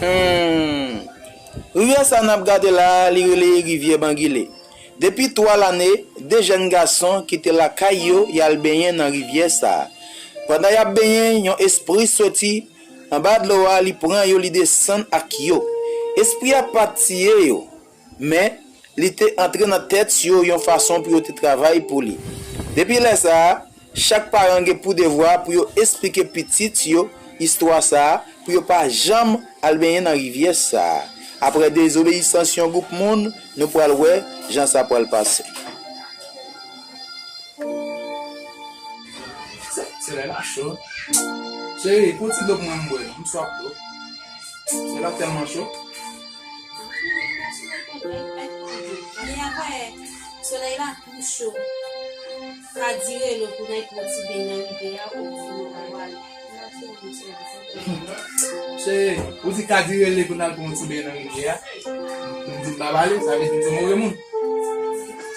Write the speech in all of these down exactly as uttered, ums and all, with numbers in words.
Hmm. Rivyè sa n ap gade la a, li rele Rivyè Bangile. Depi twa lane, de jèn gason kite lakay yo y al benyen nan rivyè sa a. Pandan y ap benyen, yon espri soti anba dlo a, li pran yo, li desann ak yo. Espri a pa t tiye yo, men li te antre nan tèt yo yon fason pou yo te travay pou li. Depi lè sa a, chak paran gen pou devwa pou yo esplike pitit yo istwa sa a, pou yo pa janm al benyen nan rivyè sa a. Apre dezobeyisans yon gwoup moun, nou pral wè jan sa pral pase. Solèy la cho. Cheri, pran ti dlo pou mwen, m bwè. M swaf dlo. Solèy la tèlman cho. Men apre, solèy la tou cho. Ka dire lè pou n al pran ti beny nan rivyè a, ou di nou pa pral. Cheri, ou di ka dire lè pou n al pran ti beny nan rivyè a. M di m pa pale, sa vle di m se move moun.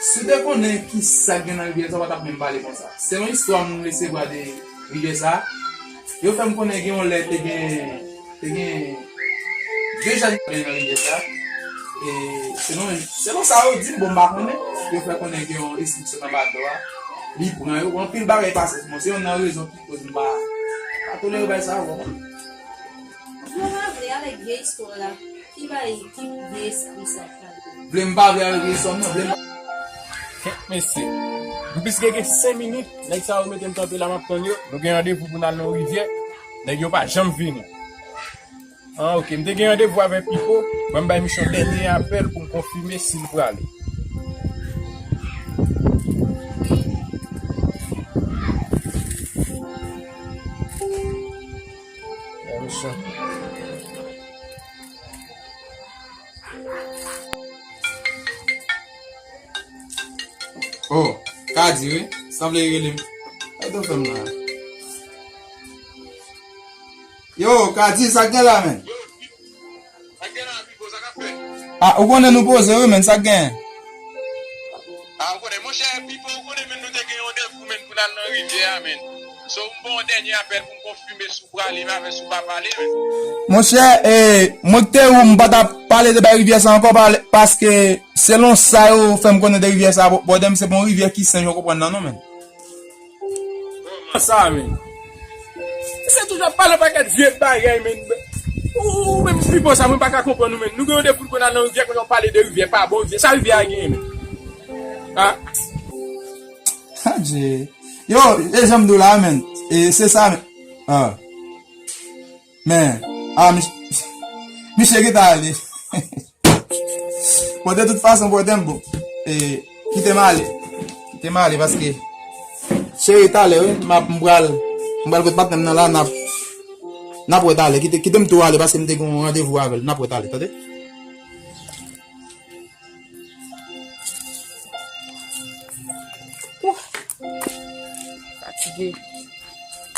Si w te konnen ki sa k gen nan rivyè sa, w pa t ap menm pale konsa. Selon istwa moun resevwa de rivyè sa, yo fè m konnen gen yon lè te gen, te gen de jèn ki nan rivyè sa. E selon, selon sa yo di m, bon, m pa konnen, yo fè konnen gen yon enstriksyon nan bato a. Li pran yo, anpil bagay pase. Bon, se youn nan rezon ki koz m pa, pa tolere bagay sa a, bon. Mwen pa vle avèk vye istwa la. Ki bay, ki vye espri sa pral gen? Vle m pa vle avèk vye istwa m nan, vle m pa. Kèt mesye. M plis gen, gen senk minit, nèg sa yo mete m kanpe la, m ap tann yo. Nou gen randevou pou n al nan yon rivyè. Nèg yo pa janm vini. Ah, ok. M te gen randevou avèk Pipo. Mwen, m bay misye yon dènye apèl pou m konfime si l prale. Bay misye. Oh, Kadi, wi. Sanble rele m. Sa w fè m la? Yo, Kadi, sa k gen la, menn? Sa k gen la, Pipo, sa k ap fèt? Ah, ou konnen nou poze, wi, menn, sa k gen? Ah, ou konnen, monchè, Pipo, ou konnen, menn, nou te gen randevou, menn, pou n al nan rivyè a, menn. So, m ba w yon dènye apèl pou m konfime si w prale, m avè si w pa prale, menn. Monchè, eh, mwen k te ou, m pa t ap pale de bay rivyè sa ankò, pale, paske selon sa yo fè m konnen de rivyè sa, bò, bòdè m se pa yon rivyè ki sen, jan w konprann nan, non, menn. Kòman sa, menn? Se toujou ap pale yon pakèt vye bagay, menn. Ou, ou, ou menm Pipo sa, mwen pa ka konprann ou, menn. Nou gen randevou pou n al nan rivyè, kounye a w pale de rivyè, pa bon rivyè. Sa rivyè a genyen, menn? Ah? Adje. Yo, e jan m di w la, menn. E se sa, menn. Ah. Men, ah, mich-, misye gentan ale. Bon, de tout fason, bòdè m, bon. E, kite m ale. Kite m ale, paske, cheri, talè, wi, m ap, m pral, m pral kot patnè m nan la, n ap, n ap wè talè. Kite, kite m tou ale, paske m te gen yon randevou avè l. N ap wè talè, tande? Ouh! Fatige.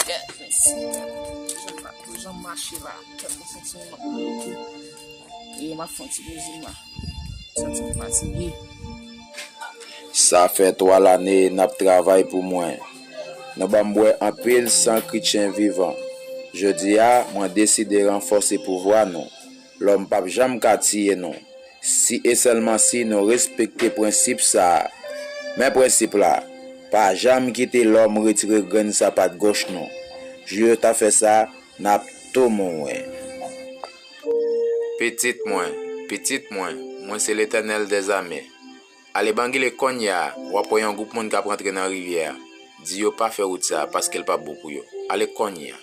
Kèt, mesye. Jan m pa, jan m mache la, kèt mwen santi m ap bloke. E m ap fè yon ti rezim la. Santi m fatige. Sa fè twa lane n ap travay pou mwen. Nou ban m bwè anpil san kretyen vivan. Jodi a, mwen deside ranfòse pouvwa nou. Lòm p ap janm ka tiye nou, si e sèlman si nou respekte prensip sa a. Men prensip la, pa janm kite lòm retire grenn sapat goch nou. Jou yo ta fè sa, n ap tou mouri. Pitit mwen, pitit mwen, mwen se Letènèl dèzame. Ale bangile kounye a, w ap wè yon gwoup moun k ap rantre nan rivyè a. Di yo pa fè wout sa a, paske l p ap bon pou yo. Ale kounye a.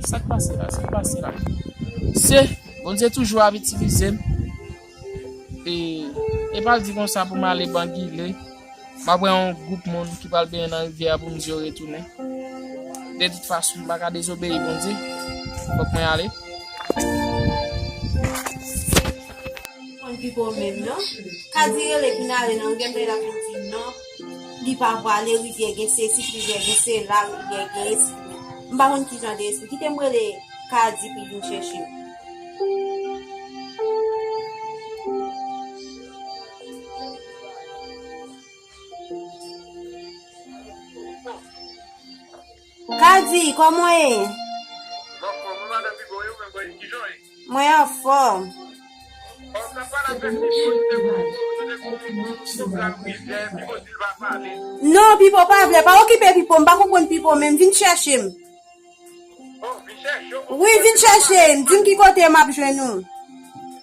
Sa k pase la? Sa k pase la? Se, Bondye toujou ap itilize m. E, e pa l di konsa pou m ale bangile. M ap wè yon gwoup moun ki pral benyen nan rivyè a pou m di yo retounen. De tout fason, m pa ka dezobeyi Bondye. Fòk mwen ale. Konn Pipo menm, non? Kadi rele pou n ale nan rivyè, men l ap di non. Li pa prale, rivyè gen sesi, rivyè gen sela, rivyè gen espri. M pa konn ki jan de espri. Kite m rele Kadi pou l vin chèche m. Wi, kòman w ye? Mwen anfòm, wi, madanm Pipo, e ou menm, bòy, kijan w ye? Mwen anfòm. Bon, sa pral avèk Pipo, li te gon gwo, li te gon pwogram mizè, Pipo di l pa pale. Non, Pipo pa vle, pa okipe Pipo, m pa konprann Pipo menm, vin chèche m. Oh, vin chèche w. Wi, vin chèche m, di m ki kote m ap jwenn ou.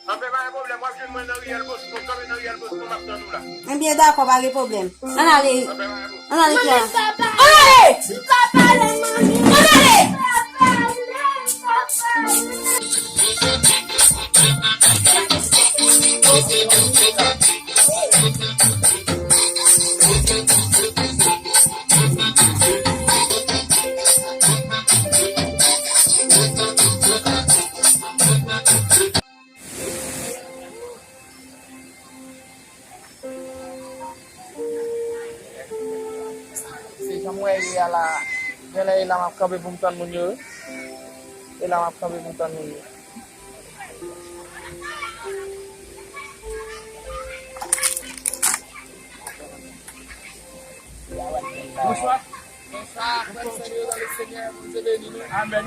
Anben, pa gen pwoblèm, w ap jwenn mwen nan riyèl Boston, kanpe nan riyèl Boston, m ap tann ou la. Ebyen, dakò, pa gen pwoblèm. Ann ale. Ann ale, Kiara. Ann ale! Papa, manmi. Ann ale! Papa, papa. Se jan m wè ye a la, genlè e la m ap kanpe pou m tann moun yo, wi. E la m ap kanpe pou m tann moun yo. Bonswa. Bonswa, frè, sè yo nan le Senyè, Bondye beni nou. Amèn.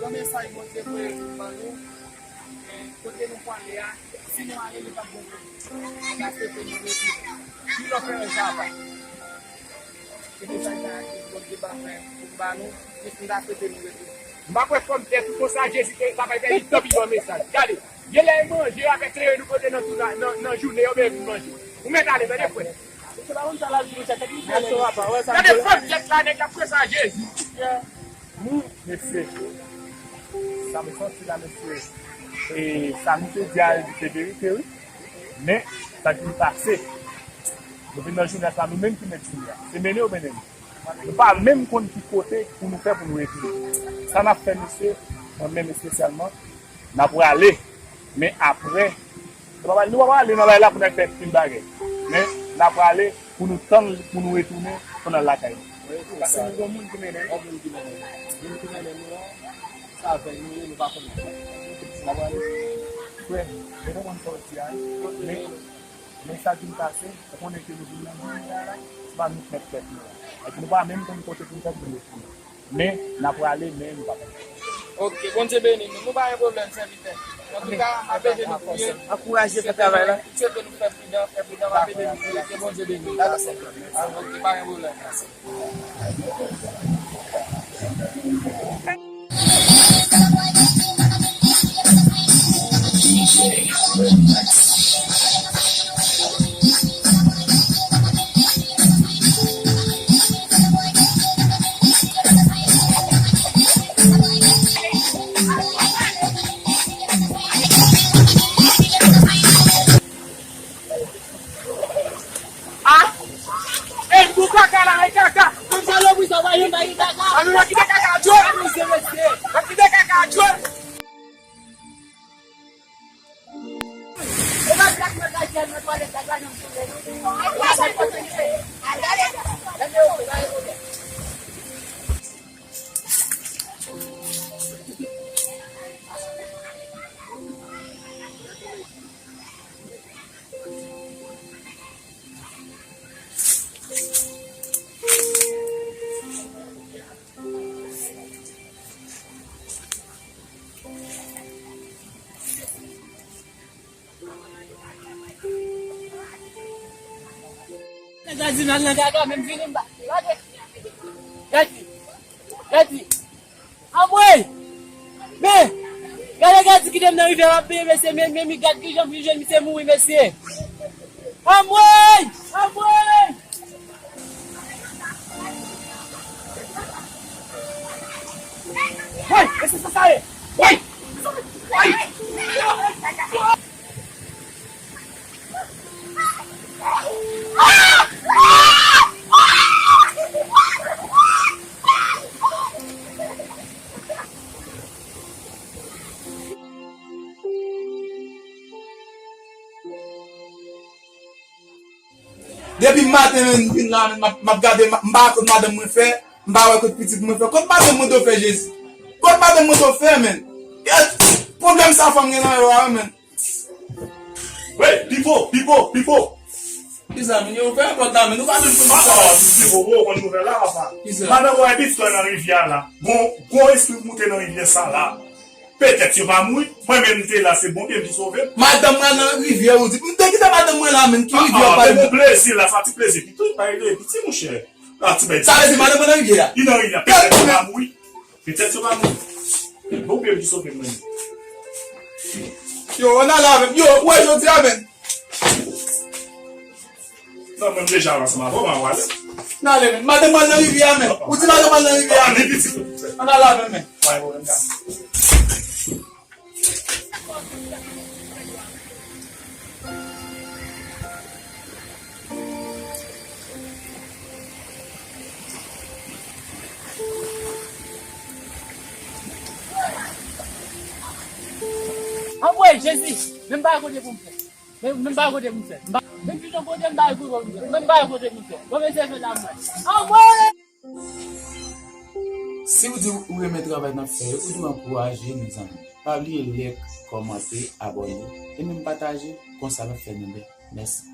Yon mesaj Bondye voye pou ban nou. Kote nou pwale a, si nou ale, li p ap bon pou nou. N a swete nou retounen. Ki lè w fè sa, papa? Se mesaj sa a ki Bondye ba mwen pou m ba nou, jis m ta swete nou retounen. M pa kwè kòm tèt ou konsa, Jezi te, sa pa fè li tanpi ban mesaj. Gade, genlè e manje avèk kleren nou pote nan tou nan, nan, nan jounen yo, men vin manje. Ou mèt ale, tande frè. Gade fanm tèt la, nèg la pran sa Jezi. Wi, mesye. Sa m santi la, mesye. E sa misye di a, li se verite, wi. Men, sa ki pase, nou vin nan jounen sa, nou menm ki mèt jounen an. Se mennen yo mennen nou. Nou pa menm konn ki kote pou nou fè pou nou retounen. Sa n ap fè, mesye, mwen menm espesyalman, n a prale. Men apre, nou pa, nou pa prale nan lari la pou n al fè pil bagay. Men n a prale pou nou tann, pou nou retounen, pou n al lakay nou. Paske nou gen moun ki mennen nou. Gen moun ki mennen nou. Moun ki mennen nou an, se avè nou ye, nou pa konnen. Ou konprann? Frè, mwen konprann sa w di a, men, men sa ki pase, ou konnen ke nou vin nan jounen an la, se pa nou k mèt tèt nou an. Epi nou pa menm konn kote pou n fè pou nou retounen. Men, n a prale, men nou pa pè. Ok, Bondye beni nou. Nou pa gen pwoblèm, sèvitè. Antouka, m ap ede nou priye. Ankouraje pou travay la. M swete nou fè pridan, fè pridan, m ap ede nou priye. Ke Bondye beni nou. Ok, pa gen pwoblèm. Ah! Ey, bon kaka la, ey, kaka! Konn salopri sa, w pa janm pa gen kaka. Ann, nou kite kaka a Dye! Ann, nou se mesye. Ann kite kaka a Dye! E pa blak nan gazyèl nan twalèt la, pa janm soule, non. Gadi nan nan gaga, menm vini m ba. Gadi. Gadi. Gadi. Anmwey! Men! Gade Gadi kite m nan rivyè m ap benyen, mesye, men, men, men, gad kijan m vin jwenn misye mouri, mesye! Anmwey! Anmwey! Woy! Mesye, sa sa ye? Woy! Woy! Depi maten, menn, m vin la, menn, m ap, m ap gade, m ap, m pa wè kot madanm mwen fè, m pa wè kot pitit mwen fè. Kot madanm mwen do fè, Jezi? Kot madanm mwen do fè, menn? Gad pwoblèm sa fanm gen nan yo a, menn. Wey, Pipo, Pipo, Pipo. Kisa, men yo fè pòt la, men nou pa jwenn polis la. Ah, ah, ti bobo, ou konn nouvèl la, papa. Kisa? Madan Waybisto nan rivyè a la. Gon, gon espri moute nan rivyè sa la. Petèt yo pa mouri. Mwen menm m te la, se Bondye ki sove m. Madanm mwen nan rivyè, ou di. M te kite madanm mwen la, men ki rivyè w pale? Ah, ah, te gon plezi la, sa ti plezi. Piti, pa rele piti, monchè. Ah, ti bay. Sa vle di madanm mwen nan rivyè a? Li nan rivyè. Petèt yo pa mouri. Petèt yo pa mouri. Bondye ki sove m, men. Yo, ann ale avè m. Yo, ou wè jodi a, men. Non, mwen deja ansanm avè w, mwen ale. N ale, men. Madanm mwen nan rivyè a, men. Ou di madanm mwen nan rivyè a, men. Ann ale avè m, men. Anmwey, Jezi, men m pa kote pou m fè. Men, men m pa kote pou m fè. M pa, men piton kote m pa kote pou m fè. Men m pa kote pou m fè. Bon, mesye, fè la mwen. Anmwey! Si w di ou renmen travay n ap fè yo, ou dwe ankouraje nou, zanmi. Pa bliye like, kòmante, abòne, e menm pataje, konsa n ap fè nou byen. Mèsi.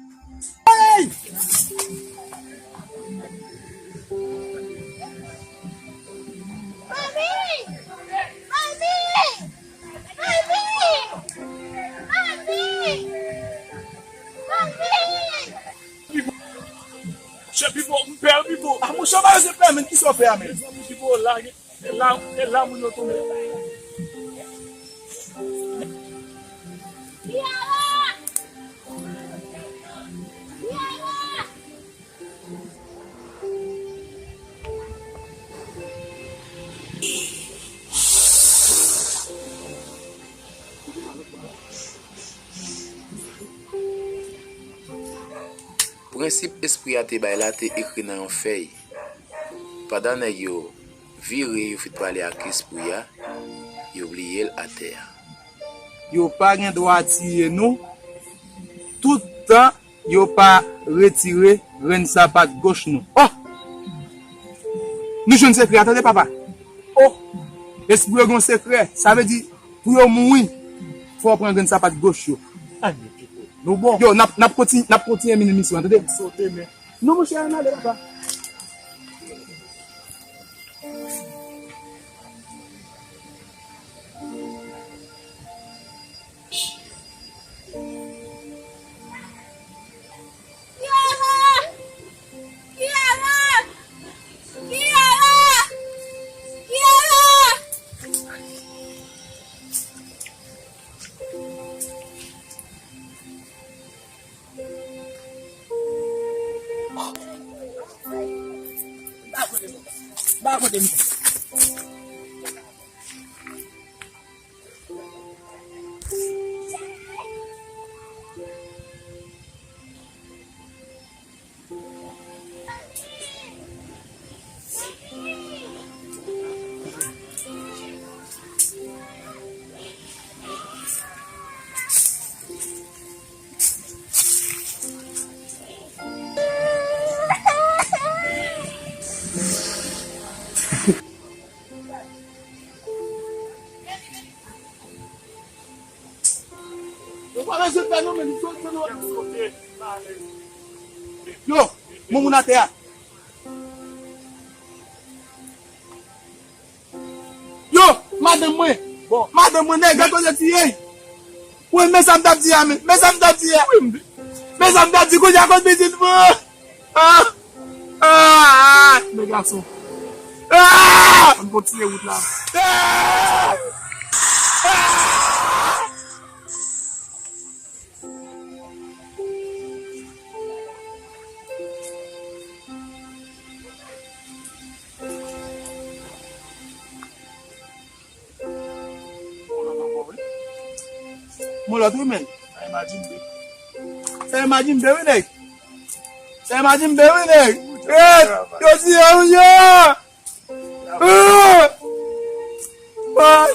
Pipo. Chè Pipo, m pè Pipo. Ah, monchè, w pa bezwen pè, men kisa w fè a, men? Mezanmi, Pipo, la, e la, e la moun yo tonbe. Kiara! Kiara! Prensip espri a te bay la te ekri nan yon fèy. Pandan nèg yo vire, yo fin pale ak espri a, yo bliye l atè a. Yo pa gen dwa tiye nou toutan yo pa retire grenn sapat goch nou. Oh! Nou jwenn sekrè a, tande, papa. Oh! Espri yo gen yon sekrè. Sa vle di, pou yo mouri, fò yo pran grenn sapat goch yo. Ann, nou bon. Yo, n ap, n ap kontinye, n ap kontinye mennen misyon an, tande? Sote, men. Non, monchè, ann ale, papa. Ba kote m. Ba kote m. Yo pa bezwen fè non, men li sot nan. Yo, moun moun atè a. Yo, madanm mwen. Bon. Madanm mwen, nèg la koze tiye. Wi, men sa m t ap di a, men. Men sa m t ap di a. Wi, m di. Men sa m t ap di, kounye a kot pitit mwen. Ah! Ah! Ah! Men gason. Ah! Ann kontinye wout la. Ah! Ah! Mon lòt wi, men. Sa Imagine de. Sa Imagine de wi, nèg. Sa Imagine de wi, nèg. Eh, yo di, yo di, yo. Ah! Ah!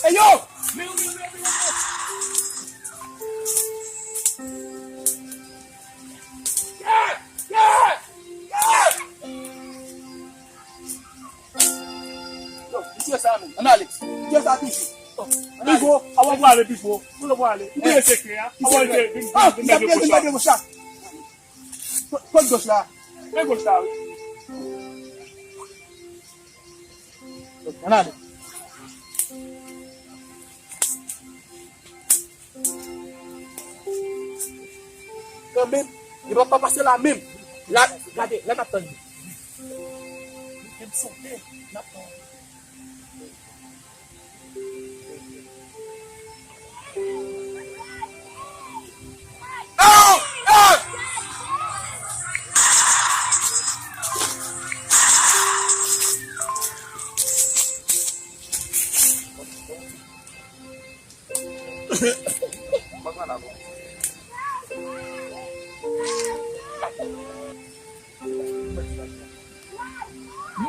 Hey, yo! Sa menm. Ann ale. Kiyès sa toujou? Ann ale. Pipo, a w ap prale, Pipo. Ou t ap prale. Ou bliye sekrè a? A w ap vin, vin, vin nan de goch la. Kot goch la? E goch la, wi. Ann ale. Kanmenm, li p ap pa pase la menm. La, gade, la n ap tann li. Li menm sote, n ap tann li.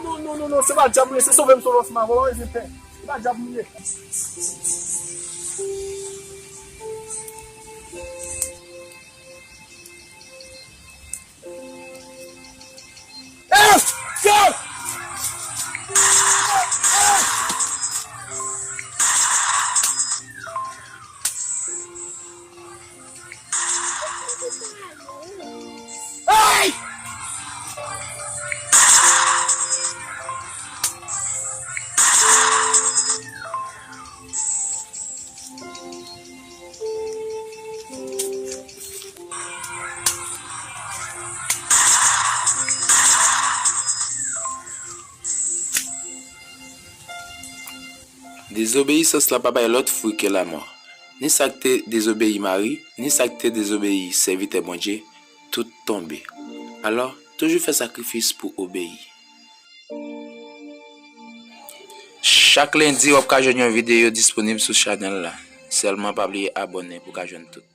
Non, non, non, non, se pa dyab mwen ye, se sove m sou lòsman, mwen pa bezwen pè. Se pa dyab mwen ye. Dezobeyisans la pa bay lòt fwi ke lamò. Ni sa k te dezobeyi mari, ni sa k te dezobeyi sèvitè Bondye, tout tonbe. Alò, toujou fè sakrifis pou obeyi. Chak lendi, w ap ka jwenn yon videyo disponib sou chanèl la. Sèlman pa bliye abòne pou w ka jwenn tout.